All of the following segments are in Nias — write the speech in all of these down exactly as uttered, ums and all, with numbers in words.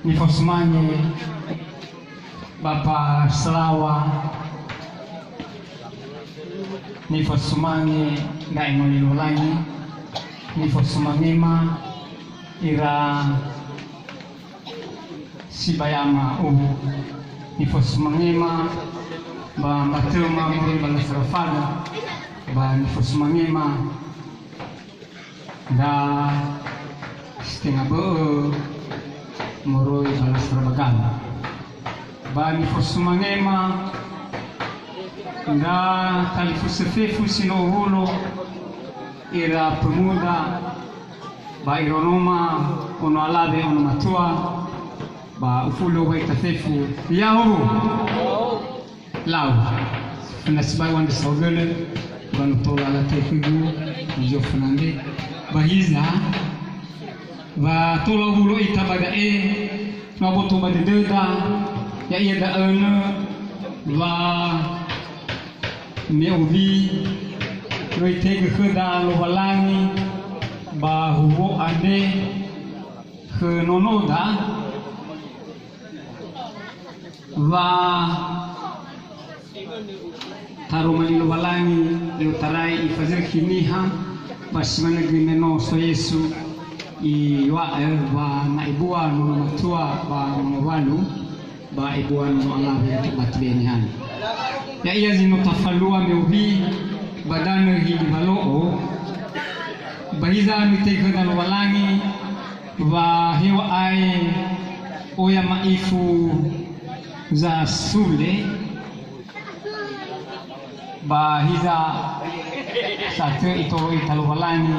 Nifosumange Bapa Salawa, nifosumange Dae Ngoni Lolangi, nifosumangema ira sibayama uwu, nifosumangema ba mbatöma moroi ba lasarafada, ba nifosumangema ndra si tenga bö'ö moroi ba lasarabagana. Ba nifosumangema ndra talifusö fefu si no owulo ira pemuda ba ironoma ono alawe ono matua ba ufulu wa ita fefu. Ya'ahowu. Lau. Fana sibai u'andrö saohagölö, ba no tola latoi khögu, nizo fana andre. Ba hiza, wa tola owulo ita ba da'e, no aboto ba dödöda, ya'ia da'ö nö, wa me owi, no itehegö khöda Lowalangi, ba huwo andre, khö nonoda, wa taroma li Lowalangi, i'otarai ifazökhi niha, ba si manö göi me no so Yesu iŵa'ö wa na ebua nono matua ba nono walu, ba ebua nono alawe ba tibe'e niha. Ya'ia zi no tafalua me owi ba danö hili walo'o, ba hiza mitehegö khöda Lowalangi, wa heŵa'ae oya ma'ifu zasule, ba hiza satö itolo ita Lowalangi,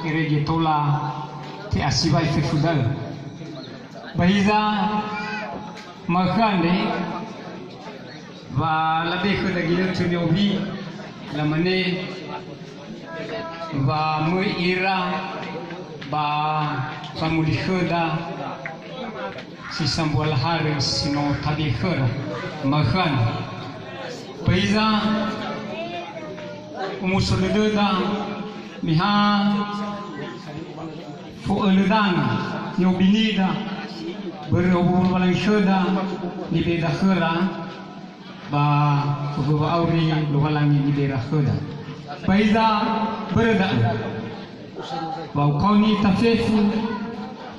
irege tola te'asiwai fefu da'ö. Ba hiza ma'ökhö andre, wa labe khöda ginötö me owi, lamane, wa möi ira ba famuli khöda si sambua laharö si no tabe khöra ma'ökhö andre. Ba hiza omuso dödöda, me ha fo'ölö danga niobinida, börö owulo Lowalangi khöda, nibe'eda khöra, ba foföŵa'auri Lowalangi nibera khöda. Ba hiza börö da'ö, wa ukaoni ita fefu,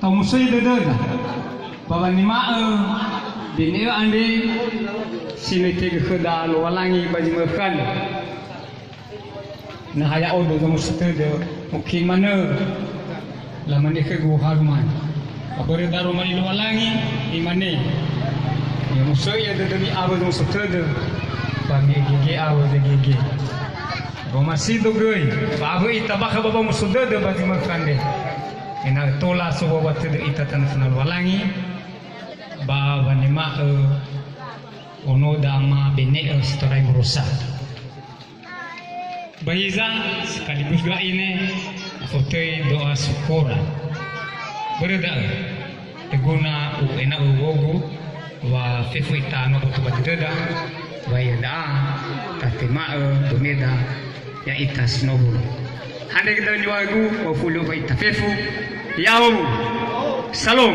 ta'omusoi'ö dödöda, ba wanema'ö bene'ö andre si no itehegö khöda Lowalangi ba zi ma'ökhö andre. Na ha ya'odo zomuso tödö, mungkin manö, lamane khögu, "Haru mane." Ba börö daroma li Lowalangi, imane, "I'omusoi'ö dödömi awö zomuso tödö, ba mi'egege awö zegege." Ba omasido göi, ba awö ita bakha ba wamuso dödö ba zi ma'ökhö andre. Ena'ö tola sowawa tödö ita tanö fana Lowalangi, ba wanema'ö onoda ama bene'ö si torai murosa. Ba hiza, sekaligus doa ine, afotöi doa sukora. Börö da'ö, teguna u ena'ö uwogu, wa fefu ita no boto ba dödöda, wa iada'a tatema'ö domeda ya'ita si no owulo. Hande da'ö niŵa'ögu, wa ufuli wa ita fefu, ya'ahowu. Salom.